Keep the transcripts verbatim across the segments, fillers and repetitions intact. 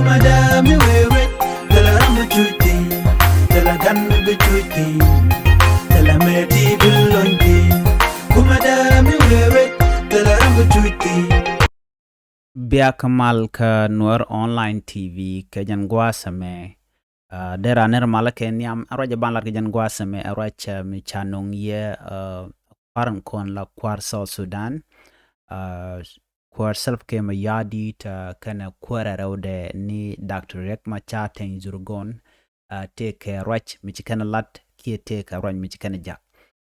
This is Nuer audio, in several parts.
Madam, mi wewet, tela ram bi cuti, tela gan bi cuti, tela meti bi lonti. Kumada mi wewet, tela ram bi cuti. Bia kä mal kä Nuer Online T V kä jɛn gua̱a̱th ɛmɛ. Ah, dera nir malä kɛ nhiam, a ruac ɛ ban lat kɛ jɛn gua̱a̱th ɛmɛ, a ruac, ah, mi ca nuŋ yɛ, ah, kua̱r in kɔn la kua̱r South Sudan. Ah, kuäär Salva Kiir Mayardit, ah, kɛnɛ kuäär ɛ rɛwdɛ ni Doctor Riek Machar Teny Dhurgon, ah, tëëkɛ ruac mi ci kɛn lat kiɛ tëëkɛ ruac mi ci kɛn jak.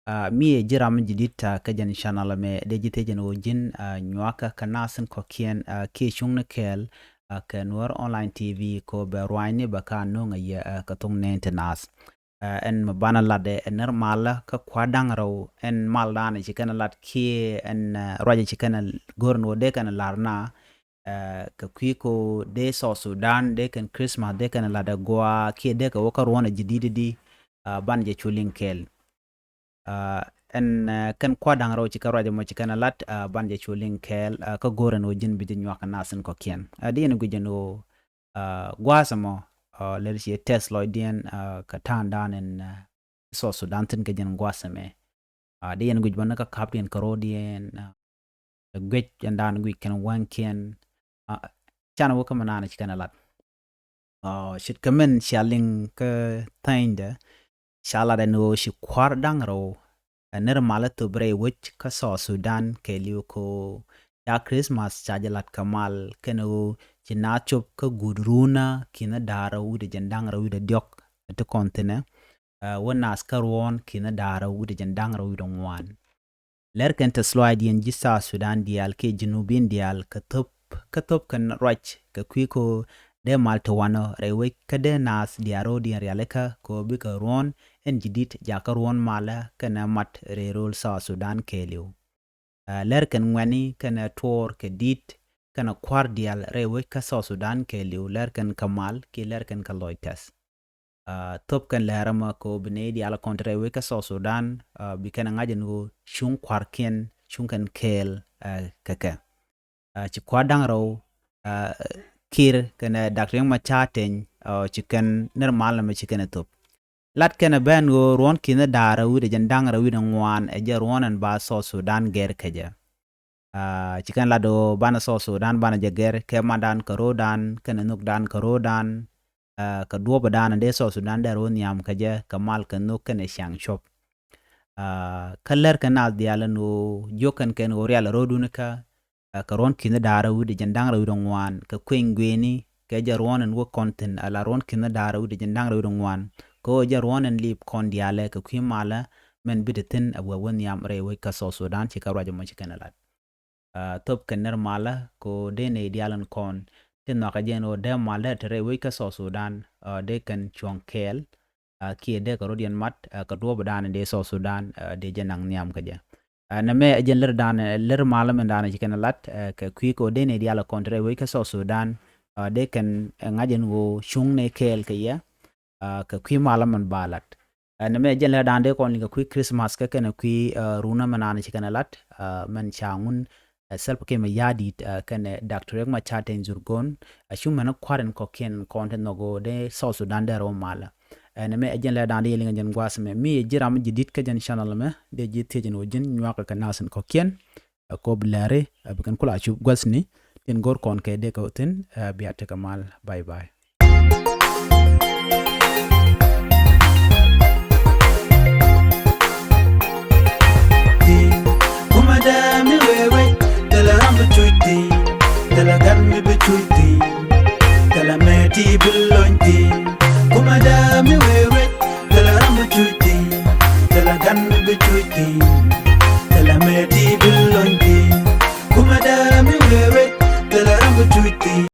Ah, mi ɛ ji̱ ram mi ji̱ dit, ah, kä jɛn channel ɛmɛ dee ji̱ thiec ɛn ɣöö ji̱n, ah, nyuakä kä nath in kɔ̱kiɛn, ah, kiɛ cuŋni kɛɛl, ah, kɛ Nuer Online T V kɛ ɣöö bɛ ruanyni bɛ ka no̱o̱ŋ ɛ yɛ, ah, kɛ thok nɛɛni ti nath. Ah, ɛn mi banɛ lat ɛ nir malä kä kua̱r da̱ŋ rɛw ɛn mal danɛ ci kɛn lat kiɛ ɛn, ah, ruacɛ ci kɛn go̱r ni wä dee kɛn lar na, ah, kɛ kui̱ ko dee South Sudan dee kɛn Christmas dee kɛn lat ɛ gua kiɛ dee kɛ wä kä ruɔ̱n ɛ ji̱ di̱t di, ah, banɛ jɛ cu liŋ kɛɛl. Ah, ɛn, ah, kɛn kua̱r da̱ŋ rɛw ci kɛn ruacɛ mɔ ci kɛn lat, ah, banɛ jɛ cu liŋ kɛɛl, ah, kä go̱r ɛn wä ji̱n bi ji̱ nyuak kɛ nath in kɔ̱kiɛn. Ah, di ɛn guic ɛn wä ah, gua̱a̱th ɛmɔ, ah, lɛr ci tɛth lɔcdiɛn, ah, kɛ ta̱a̱ŋdan ɛn, ah, South Sudan thi̱n kɛ jɛn gua̱a̱th ɛmɛ. Ah, di yɛn guic bä ni kä kapdiɛn kɛ ro̱diɛn, ah, kɛ guic ɛn dan guic kɛn wäŋkiɛn, ah, canɛ wä kä mi naan ci kɛn ɛ lat. Ah, ce̱tkɛ min cia liŋ kä thänydɛ, ca lat ɛn ɣöö ci kua̱r da̱ŋ rɛw, ɛ nir malä thöp rɛy wec kä South Sudan kɛɛliw kɛ ɣöö ca Christmas ca jɛ lat kɛ mal kɛnɛ ɣöö ci naath cop kä guut runä ki̱n da̱ŋ rɛw wi̱cdɛ jiɛn da̱ŋ rɛw wi̱cdɛ diɔ̱k ti kɔn thi̱nɛ, ɛ, wä naath kä ruɔ̱ɔ̱n ki̱n da̱ŋ rɛw wi̱cdɛ jiɛn da̱ŋ rɛw wi̱cdɛ ŋuan. Lɛr kɛn tɛth lɔaacdiɛn ji̱ South Sudan diaal kiɛ Junubin diaal kɛ thöp, kä thöp kɛn ruac kɛ kui̱ ko dee mal ti wanɔ rɛy wec kä dee naath diaal ro̱o̱diɛn rialikä kɛ ɣöö bikɛ ruɔ̱n ɛn ji̱ di̱t jakä ruɔ̱n malä kɛnɛ mat rɛy rööl South Sudan kɛɛliw. Ah, lɛr kɛn ŋuɛ̈tni kɛnɛ tuɔɔr kɛ di̱t kɛnɛ kua̱r diaal rɛy wec kä South Sudan kɛɛliw, lɛr kɛn kä mal kiɛ lɛr kɛn kä lɔc tɛth. Ah, thöp kɛn lɛr ɛmɔ kɛ ɣöö bi nɛy diaal kɔn te rɛy wec kä South Sudan, ah, bi kɛn ɛ ŋa̱c ɛn ɣöö cuŋ kua̱rkiɛn cuŋ kɛn kɛɛl, ah, kɛ kɛ. Ah, ci kua̱r da̱ŋ rɛw, ah, Kiir kɛnɛ Doctor Riek Machar Teny, ah, ci kɛn nir mal ɛmɛ ci kɛn ɛ thöp. Lat kɛn ɛ ben ɣöö ruɔ̱n ki̱n da̱ŋ rɛw wi̱cdɛ jiɛn da̱ŋ rɛw wi̱cdɛ ŋuan ɛ jɛ ruɔ̱n ɛn ba South Sudan gɛr kɛ jɛ. Ah, ci kɛn lat ɣöö banɛ South Sudan banɛ jɛ gɛr kɛ matdan kɛ ro̱o̱dan kɛnɛ nhökdan kɛ ro̱o̱dan, ah, kɛ duɔ̱ɔ̱pdan dee South Sudan dee ro̱o̱ nhiam kɛ jɛ kɛ mal kɛ nhök kɛnɛ ciaŋ cuɔ̱p. Ah, kä lɛr kɛn naath diaal ɛn ɣöö jiök kɛn kɛn ɣöö rial ro̱o̱dun kä, ah, kɛ ruɔ̱n ki̱n da̱ŋ rɛw wi̱cdɛ jiɛn da̱ŋ rɛw wi̱cdɛ ŋuan kɛ kueny gui̱ni kɛ jɛ ruɔ̱n ɛn wä kɔn thi̱n ala ruɔ̱n ki̱n da̱ŋ rɛw wi̱cdɛ jiɛn da̱ŋ rɛw wi̱cdɛ ŋuan kɛ ɣöö jɛ ruɔ̱n ɛn lip kɔn diaalɛ kɛ kui̱ malä mɛn bi te thi̱n ɛ wä wä nhiam rɛy wec kä South Sudan ci kɛ ruac ɛmɔ ci kɛn ɛ lat. Ah, thöp kɛn nir malä kɛ ɣöö dee nɛy diaal ɛn kɔn ti nhɔakä jɛ ɛn ɣöö dee mal dee te rɛy wec kä South Sudan, ah, dee kɛn cuɔ̱ŋ kɛɛl, ah, kiɛ dee kɛ ro̱diɛn mat, ah, kɛ duɔ̱ɔ̱pdan dee South Sudan, ah, dee jɛ naŋ nhiam kä jɛ. Ah, nɛmɛ ɛ jɛn lɛr dan, lɛr malä mɛn dan ci kɛn ɛ lat, ah, kɛ kui̱ kɛ ɣöö dee nɛy diaal ɛ kɔn te rɛy wec kä South Sudan, ah, dee kɛn ɛ ŋa̱c ɛn ɣöö cuŋ nɛy kɛɛl kɛ yɛ, ah, kɛ kui̱ malä mɛn ba lat. Ah, nɛmɛ jɛn lɛ da̱a̱n dee kɔn liŋ kɛ kui̱ Christmas kä kɛnɛ kui̱, ah, runä mɛn naan ci kɛn ɛ lat, ah, mɛn ca ŋun, ah, Salva Kiir Mayardit, ah, kɛnɛ Doctor Riek Machar Teny Dhurgon, ah, cu mɛn kua̱r in kɔ̱kiɛn kɔn te nhɔk ɣöö dee South Sudan dee rɛw malä. Ah, nɛmɛ jɛn lɛ da̱a̱n dee yɛ liŋ jɛn gua̱a̱th mɛ. Mi yɛ ji̱ ram ji̱ di̱t kä jɛn channel mɛ, dee ji̱ thiec ɛn ɣöö ji̱n nyuakä kɛ nath in kɔ̱kiɛn, ah, kop lɛri, ah, bi kɛn kula cup gua̱thni tin go̱r kɔn kɛ dee kɛ thi̱n, ah, bia tekɛ mal. Bye bye.